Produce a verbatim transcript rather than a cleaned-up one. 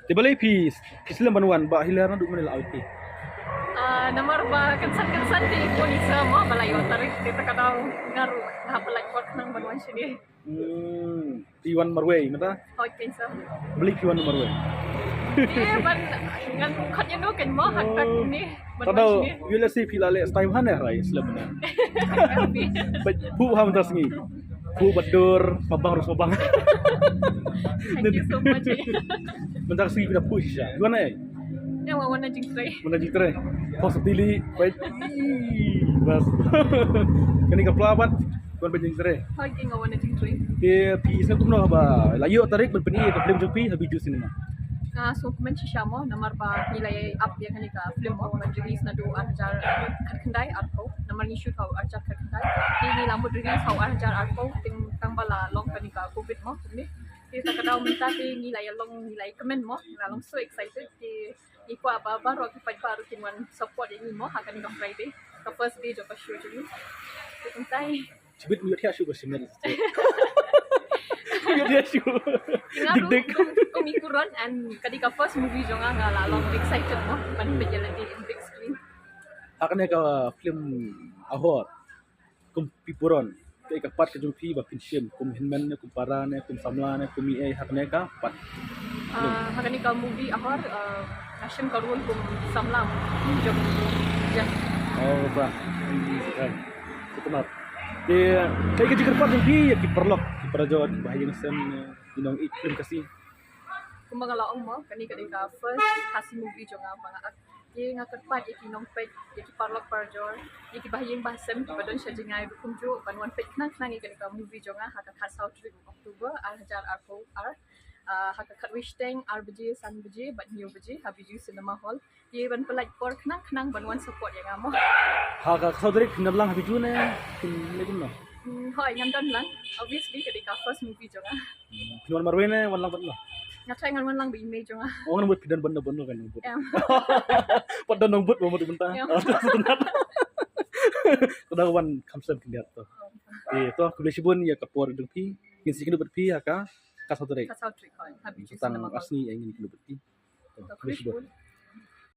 Te balei phi, phi slem ban wan, Bah Hilar naduh mynne la ïohi phi? Ah, namar ba kynsan kynsan te i khun i sa mo ba la ïoh tarik, te ta ka daw nga ruh nga hap lait por khnang ban wan shane. Hmm, phi wan marwei mynta? Hooid, kynsan. Balei phi wan marwei? Te ban ngan khot ïa no kan mo ha ka ni. Ban wan shane. Yu leh si phi la leh stai han eh rai slem na. Ba phu ha mynta sngi. Phu ba dur, mabang ruh mabang. Thank you so much. Mynta sngi phi da phu shisha. Yu wan eh? Ïa, wan na jingtrei. Wan na jingtrei. Positively, baik. Bas. Kane ka pla bat, wan ba jingtrei. Hooid, nga wan na jingtrei. Te phi sngew kumno ba la ïoh tarik ban pyni ïa ka film jong phi ha Bijou Cinema? Nga sngewkmen shisha mo, namar ba ngi la ïai ap ïa kane ka film mo ban release naduh ar hajar khatkhyndai arphew, namar ngi shoot ha u ar hajar khatkhyndai. Te ngi la mut release ha u ar hajar arphew, tang, tang ba la long kane ka covid mo kumne. Te ta ka daw mynta te ngi la ïa long, ngi la ïa kmen mo, ngi la long so excited. Te ngi kwah ba baroh ki paidbah ruh kin wan support ïa ngi mo ha kane ka Friday, ka first day jong ka show jong ngi. Te kumta. Shibit, ym ïoh thiah shuh ba shim. Ym ïoh thiah shuh. Nga ruh kum, kum i Kuron, and ka dei ka first movie jong nga, nga la long excited mo ban peit ïa lade in big screen. Ha kane ka film Ahor, kum phi Puron, kaei ka part ka jong phi ba phin shim, kum hynmen ne, kum para ne, kum samla ne, kum ei ei, ha kane ka part? Ah, ha kane ka movie Ahor, ah, nga shim ka role kum samla jong Jen. Oh, ba. Kan. Te kaei ka jingkyrpad jong phi ïa ki paralok, ki parajor, ki bahaïing sem, eh, ki nongïeit film Khasi? Kumba nga la ong mo, kane ka dei ka first Khasi movie jong nga ba nga act. Te nga kyrpad ïa ki nongpeit, ïa ki paralok parajor, ïa ki bahaïing bahasem kiba don sha jngai ruh kumjuh, ban wan peit khnang khnang ïa kane ka movie jong nga ha ka khatsaw tarik October, ar hajar arphew ar, ah, ha ka khatwei shiteng, ar baje, san baje bad hynñiew baje ha Bijou Cinema Hall. Te ban pynlait por khnang khnang ban wan support ïa nga mo. Ha ka khatsaw tarik phin don lang ha Bijou ne phin leit kumno? Hmm, hooid, ngan don lang. Obviously ka dei ka first movie jong nga. Hmm, phin wan marwei ne wan lang bad no? Nga tharai ngan wan lang bad i mei jong nga. Oh, ngan bud, phi don bad no bad no kan bud. Em. Pat don nongbud mo mynta. Em. Ka dang wan kham slem khyndiat to. Em. Eh, to khublei shibun ïa ka por jong phi. Ngin sa ïakynduh bad phi ha ka khatsaw tarik. Khatsaw tarik, hooid. Ha Bijou Cinema Hall. Tang ar sngi ngin ïakynduh bad phi. To, khublei shibun.